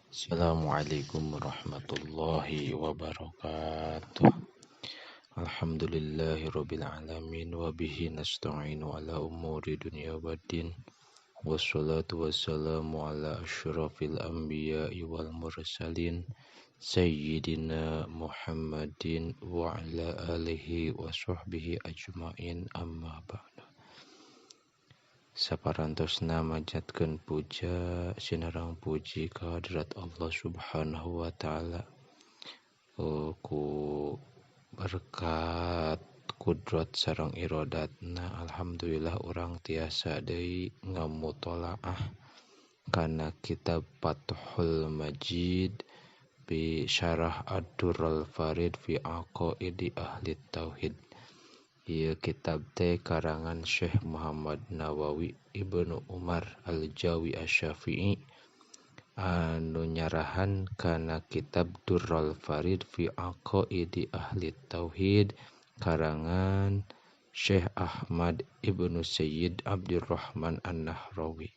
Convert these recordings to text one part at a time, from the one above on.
Assalamualaikum warahmatullahi wabarakatuh. Alhamdulillahirabbil alamin wa bihi nasta'inu ala umuri dunya waddin. Wassalatu wassalamu ala asyrafil anbiya'i wal mursalin sayyidina Muhammadin wa ala alihi wa sahbihi ajmain, amma ba'du. Saparantosna majatkeun puja sinarang puji ka hadirat Allah Subhanahu wa taala ku berkat kudrat sareng irodatna, alhamdulillah urang tiasa deui ngamutolaah kana kitab Fathul Majid bi Syarah Ad-Durrul Farid fi Aqaidi Ahli Tauhid. Ieu kitab teh karangan Syekh Muhammad Nawawi Ibnu Umar Al-Jawi Asy-Syafi'i anu nyarahan kana kitab Durrul Farid fi Aqaidi Ahli Tauhid karangan Syekh Ahmad Ibnu Sayyid Abdurrahman An-Nahrawi.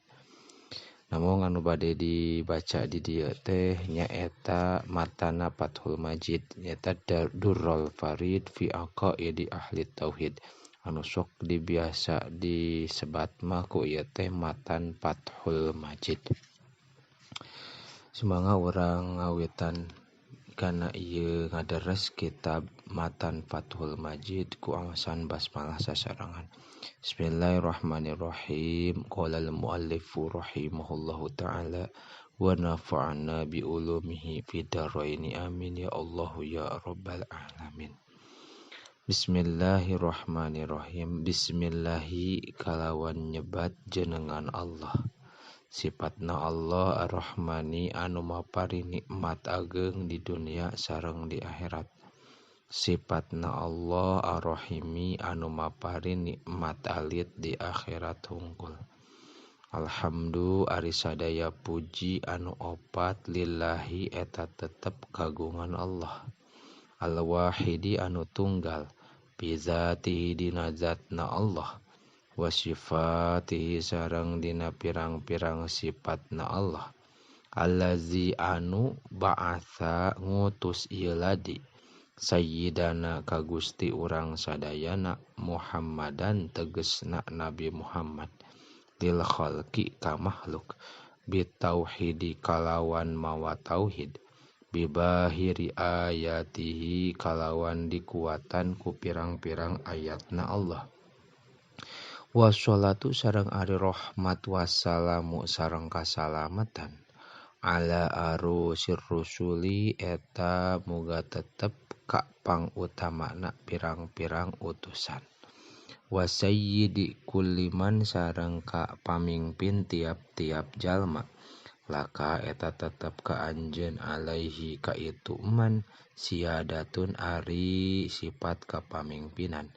Namun anu bade dibaca di dieu teh nyaeta matana Fathul Majid, nyaeta Durrul Farid fi Aqaidi Ahli Tauhid anu sok dibiasa disebat mah ku ieu teh matan Fathul Majid. Sumangga urang ngawitan kana ieu ngaderes kitab matan Fathul Majid ku awasan basmalah sasarengan. Bismillahirrahmanirrahim. Qala al-muallifu rahimahullahu ta'ala wa nafa'ana bi ulumihi fid dharaini, amin ya Allah ya rabbal alamin. Bismillahirrahmanirrahim. Bismillahi kalawan nyebat jenengan Allah. Sifatna Allah Ar-Rahmani anu mapari nikmat ageng di dunia sareng di akhirat. Sifatna Allah Ar-Rahimi anu mapari nikmat alit di akhirat hungkul. Alhamdu ari sadaya puji anu opat lillahi eta tetep kagungan Allah. Al-Wahidi anu tunggal bizatihi dina zatna Allah, wa sifatihi sareng dina pirang-pirang sifatna Allah. Allazi anu ba'atsa ngutus ieu ladi sayyidana ka Gusti urang sadayana Muhammadan tegesna Nabi Muhammad lil khalqi ka makhluk bitauhidi kalawan mawa tauhid bibahiri ayatihi kalawan dikuatan ku pirang-pirang ayatna Allah. Wassalatu sareng ari rahmat wassalamu sareng kasalamatan ala arusir rusuli eta muga tetep ka pangutamana pirang-pirang utusan. Wasayyidi kulliman sareng ka pamingpin tiap-tiap jalma laka eta tetep ka anjeun alaihi ka itu man siadatun ari sifat kapamingpinan.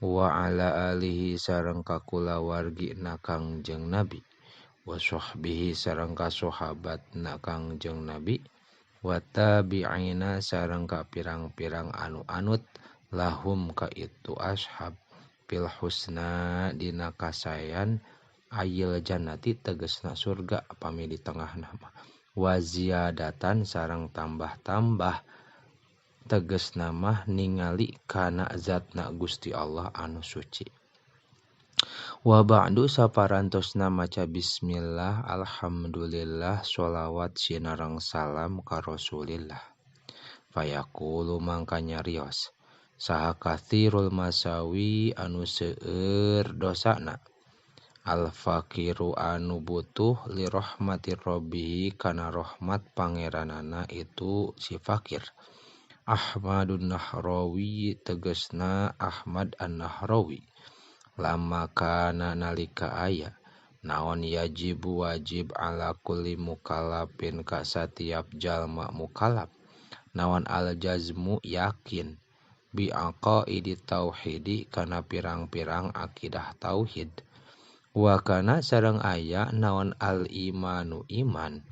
Wa ala alihi sareng ka kulawargi na Kangjeng Nabi, wa sahbihi sareng ka sahabat na Kangjeng Nabi, wa tabi'ina sareng ka pirang-pirang anu anut lahum ka itu ashab fil husna dina kasayan ayil jannati tegesna surga pami di tengahna mah, wa ziyadatan sareng tambah-tambah tegesna mah ningali kana zatna Gusti Allah anu suci. Wa ba'du saparantosna maca bismillah alhamdulillah sholawat sinareng salam ka Rasulillah. Fayaqulu mangka nyarios saha katsirul masawi anu seueur dosana al faqiru anu butuh li rahmatir rabbih kana rahmat pangeranana itu si fakir. Ahmadun Nahrawi tegesna Ahmad An-Nahrawi. Lama kana nalika aya naon yajibu wajib ala kulli mukallafin ka satiap jalma mukallaf naon al jazmu yakin bi aqaidi tauhidi kana pirang-pirang akidah tauhid. Wa kana sareng aya naon al imanu iman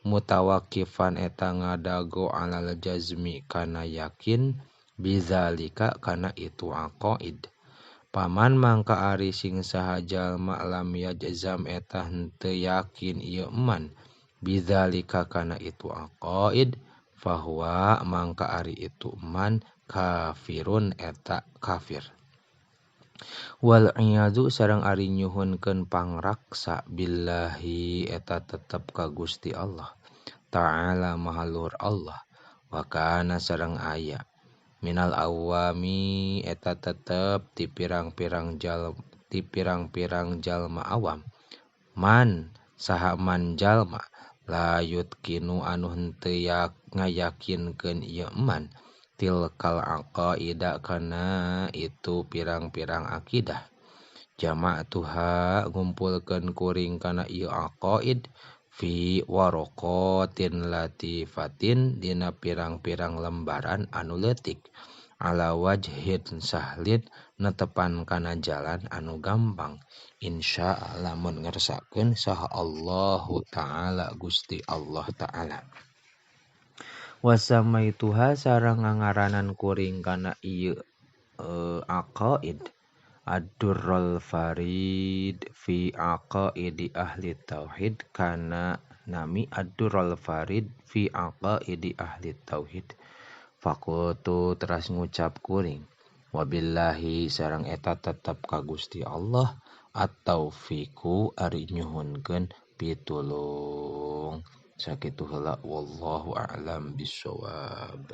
mutawakifan eta ngadago alal jazmi kana yakin bizalika kana itu aqaid. Paman mangka ari sing saha jalma lam yajzam eta henteu yakin ieu man Bidzalika kana itu aqaid fahuwa mangka ari itu man kafirun eta kafir. Wal iyadu sareng ari nyuhunkeun pangraksa billahi eta tetep ka Gusti Allah Ta'ala maha luhur Allah wa kana sareng aya minal awami eta tetep ti pirang-pirang ti pirang-pirang jalma awam man saha man jalma layut kinu anu henteu ngayakinkeun ieu man tilkal aqaida kana itu pirang-pirang akidah jama'tuha ngumpulkeun kuring kana ieu aqaid fi waraqatin latifatin dina pirang-pirang lembaran anu leutik ala wajhin sahlin netepan kana jalan anu gampang insya lamun ngersakeun saha Allahu ta'ala Gusti Allah ta'ala. Wasamaituha sareng ngangaranan kuring kana ieu aqaid ad-durrul farid fi aqaidi ahli tauhid kana nami ad-durrul farid fi aqaidi ahli tauhid. Faqultu teras ngucap kuring wabillahi sareng eta tetep ka Gusti Allah at-taufiqu ari nyuhunkeun pitulung. Sakitu heula wallahu a'lam bissawab.